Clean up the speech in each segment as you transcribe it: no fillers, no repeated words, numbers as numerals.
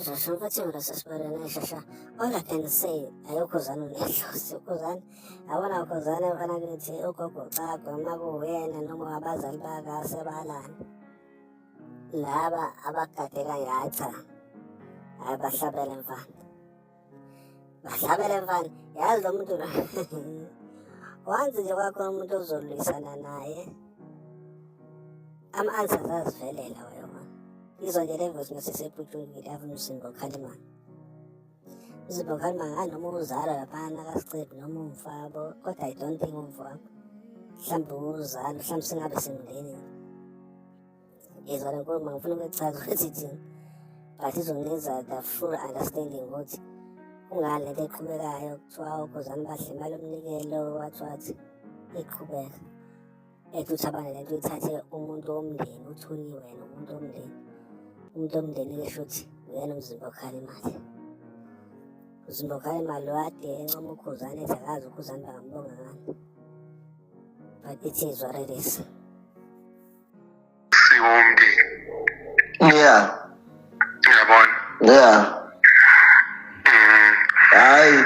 Shasha mfethu ngasesibaleni shasha. All I can say ayokhuzana unehlosi ukhuzana. Yabona ukhuzana mfana kithi ugogo cagwe uma kuwuyena noma abazali bakhe asebalana. Laba abagade kanje hayi cha. Hayi bahlabele mfana. Bahlabele mfana. Yazi lo muntu lo. Once nje kwakhona umuntu ozolwisana naye. Ama-answers azivelela wayona. Izwa nje le voice masiseputshungile ave umzimba okhalimana. Umzimba okhalimana ngani noma uzalwa laphana kaSicebi noma umfabo kodwa I don't think umfabo. Mhlawumbe uzalwa mhlawumbe singabe semndenini. Izwa le nkulumo ngifuna ukuchaza ukuthi ithini. But izonginikeza the full understanding ukuthi kungani lento eqhubekayo kuthiwa okhuzani badla imali yomnikelo wathi wathi iqhubeka. Ethi uthabane lento uyithathe umuntu womndeni uthunyiwe yena umuntu womndeni. Umuntu womndeni-ke shuthi uyena umzimba okhala imali. Umzimba okhala imali wade encoma ukhuzane ethi akazi ukhuzane bangambonga ngani. But it is what it is. Siwomndeni. Yeah. Uyabona? Yeah. Hayi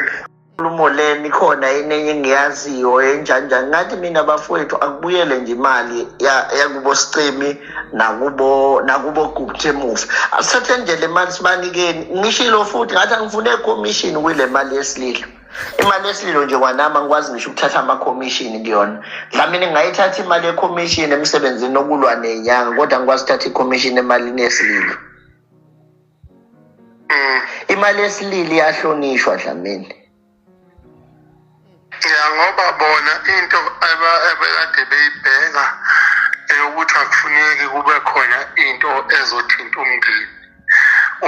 inkulumo leni khona yini enye engiyaziyo enjani njani ngathi mina bafowethu akubuyele nje imali yakubo sicimi nakubo nakubo gupta emuva asithathe nje le mali sibanikeni ngishilo futhi ngathi angifune commission kule mali yesililo imali yesililo nje kwanami angikwazi ngisho ukuthatha amakhomishini kuyona dlamini ngingayithatha imali yekhomishini emsebenzini okulwa nenyanga kodwa angikwazi ukuthatha ikhomishini emalini yesililo. Imali yesililo iyahlonishwa dlamini. Ya ngoba bona into ebekade beyibheka eyokuthi akufuneki kube khona into ezothinta umndeni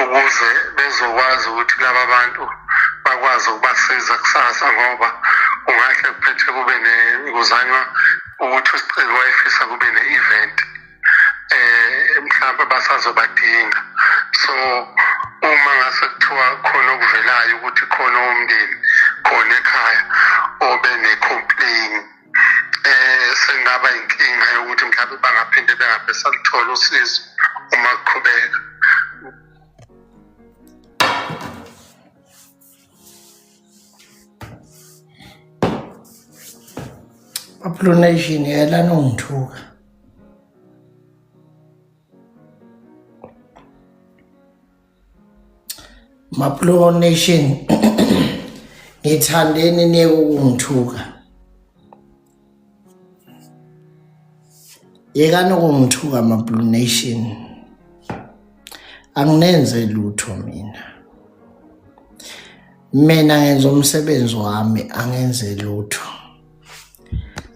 ukuze bezokwazi ukuthi laba bantu bakwazi ukubasiza kusasa ngoba kungahle kuphethe kube kuzanywa ukuthi uSicebi wayefisa kube ne-event eh mhlawumbe basazobadinga so uma ngase kuthiwa khona okuvelayo ukuthi khona umndeni khona ekhaya obe ne-complain eh sengaba inkinga yokuthi mhlawumbe bangaphinde bengabe saluthola usizo uma kuqhubeka. Blue Nation yelana ungithuka. Maplo Nation ngithandeni niyeke ukungithuka. Yekani ukungithuka ma-Blue Nation. Anginenze lutho mina. Mina ngenza umsebenzi wami angenze lutho.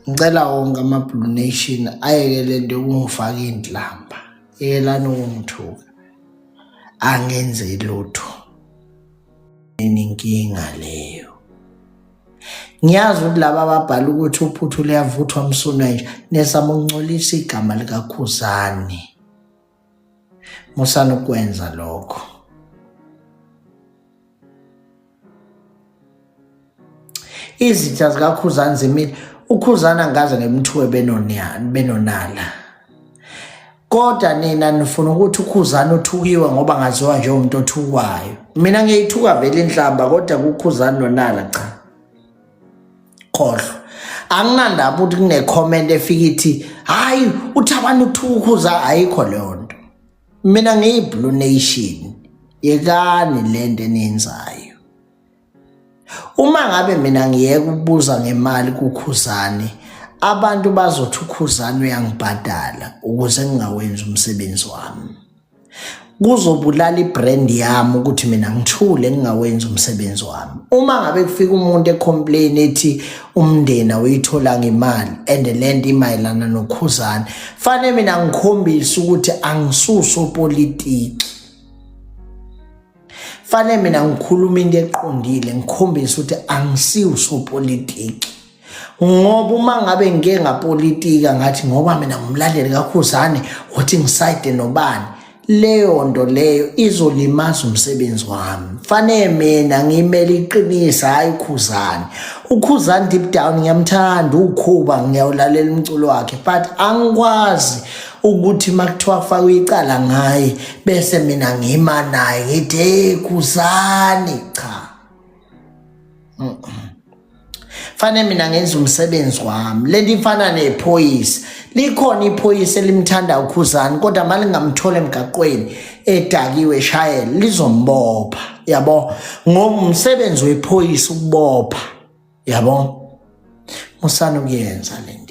Ngicela wonke ama-Blue Nation ayeke le nto yokungifaka iy'nhlamba. Yekelani ukungithuka. Angenze lutho. Inkinga leyo. Ngiyazi ukuthi laba ababhala ukuthi uphuthu luyavuthwa msunwa nje nesama ukuncolisa igama likaKhuzani. Musani ukwenza lokho. Izitha zikaKhuzani zimile. UKhuzani angaze ngemthuwe benonala. Kodwa nina nifuna ukuthi uKhuzani uthukiwe ngoba ngaziwa njengomuntu othukwayo. Mina ngiyayithuka vele inhlamba kodwa kuKhuzani nonala cha. Khohlwa. Anginandaba ukuthi kune-comment efika ithi hayi uThabani uthuka uKhuzani ayikho leyo nto. Mina ngiyi-Blue Nation. Yekani le nto eniyenzayo. Uma ngabe mina ngiyeka ukubuza ngemali kuKhuzani, abantu bazothi uKhuzani uyangibhadala ukuze ngingawenzi umsebenzi wami. Kuzobulala ibrand yami ukuthi mina ngithule ngingawenzi umsebenzi wami. Uma ngabe kufika umuntu ecomplain ethi umndeni awuyitholanga imali and le nto imayelana noKhuzani, fanele mina ngikhombise ukuthi angisusopolitiki. Fanele mina ngikhuluma into eqondile ngikhombise ukuthi angisiwo usopolitiki ngoba uma ngabe ngike ngapolitika ngathi ngoba mina ngumlandeli kaKhuzani uthi ngisayide nobani. Leyo nto leyo izolimaza umsebenzi wami. Fanele mina ngimele iqiniso, hayi uKhuzani. UKhuzani deep down ngiyamthanda, ukhuba ngiyawulalela umculo wakhe, but angikwazi ukuthi makuthiwa kufakwe icala ngaye bese mina ngima naye ngithi hey Khuzani, cha. Fanele mina ngenza umsebenzi wami. Lento ifana nephoyisa. Likhona iphoyisa elimthanda uKhuzani, kodwa malingamthola emgaqweni edakiwe eshayela lizombopha, yabo, ngoba umsebenzi wephoyisa ukubopha, yabo. Musani ukuyenza lento.